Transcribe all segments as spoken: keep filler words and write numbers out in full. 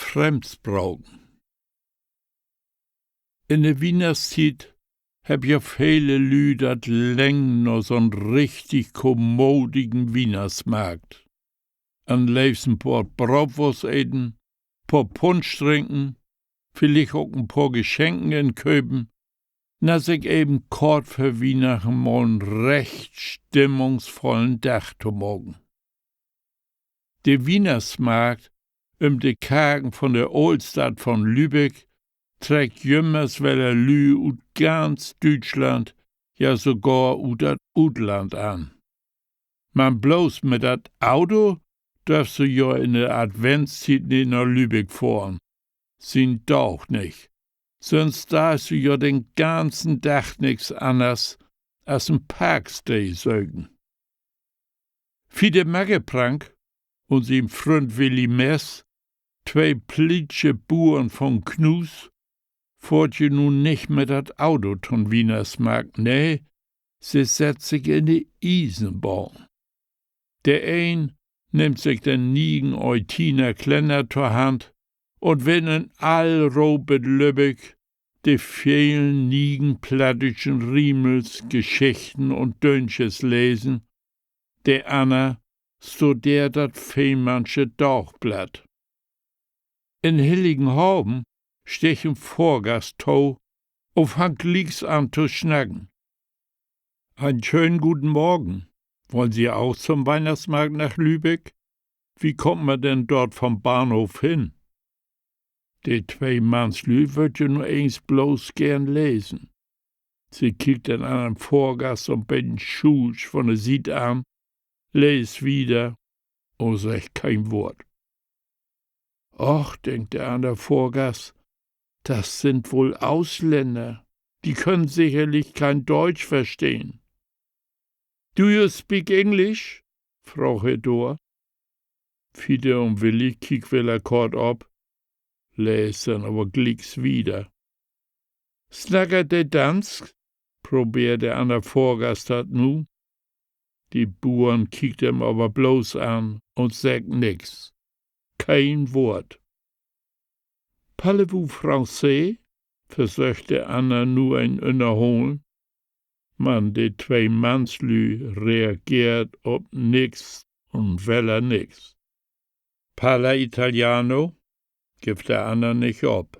Fremdspraken. In de Wiehnachtstiet hebbt ja vele Lüüd dat Lengen na so'n richtig kommodigen Wiehnachtsmarkt. An'n leevsten poor Braatwust eten, poor Punsch drinken, villicht ok en poor Geschenken inköpen, na, sik even kort vör Wiehnachten mal en recht stimmungsvollen Dag to maken. De Wiehnachtsmarkt üm de Karken von de Ooltstadt von Lübeck treckt jümmers wedder Lüüd ut ganz Düütschland, ja sogor ut dat Utland an. Man bloots mit dat Auto dörfst du jo in de Adventstiet nich na Lübeck fohren. Sien Daag nich. Sünst deist du jo den ganzen Dag nix anners as en Parksteed söken. Fiete Maggeprank un sien Fründ Willi Mess, twee plietsche Buern von Knuus, fohrt je nu nich mit dat Auto to'n Wiehnachtsmarkt, nee, se sett sik in de Iesenbahn. De een nimmt sik den niegen Eutiner Klenner to Hand un will in Allroh bit Lübeck de velen niegen plattdüütschen Riemels, Geschichten un Döntjes lesen, de anner studeert dat Fehmarnsche Dagblatt. In Hilligenhaven stiggt en Fohrgast to un fangt glieks an to snacken. Einen schönen guten Morgen. Wollen Sie auch zum Weihnachtsmarkt nach Lübeck? Wie kommt man denn dort vom Bahnhof hin? De twee Mannslüüd wüllt je nu egens bloots geern lesen. Se kiekt den annern Fohrgast so'n beten schuulsch von de Siet an, leest wieder un seggt keen Woort. Och, denkt de anner Fohrgast, dat sünd woll Ausländer. Die können sicherlich kein Deutsch verstehen. Do you speak English? fraagt he dor. Fiete un Willi kiekt wedder kort op, leest denn aver glieks wieder. Snakker de dansk? probeert de anner Fohrgast dat nu. De Buern kiekt em aver bloots an un seggt nix. Keen Woort. Parlez-vous français? versöcht de anner nu en Ünnerholen. Man de twee Mannslüüd reageert op nix un wedder nix. Parla italiano, gifft de anner nich op.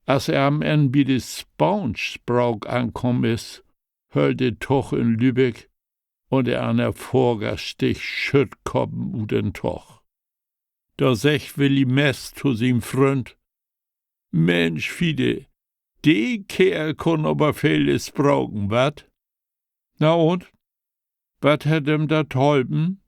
As he an'n Enn bi de spaansch Spraak ankamen is, höllt de Tog in Lübeck un de anner Fohrgast stiggt schüttkoppen ut den Tog. Dor seggt Willi Mess to sien Fründ: Minsch, Fiete, de Keerl kunn aver vele Spraken, wat? Na un? Wat hett em dat holpen?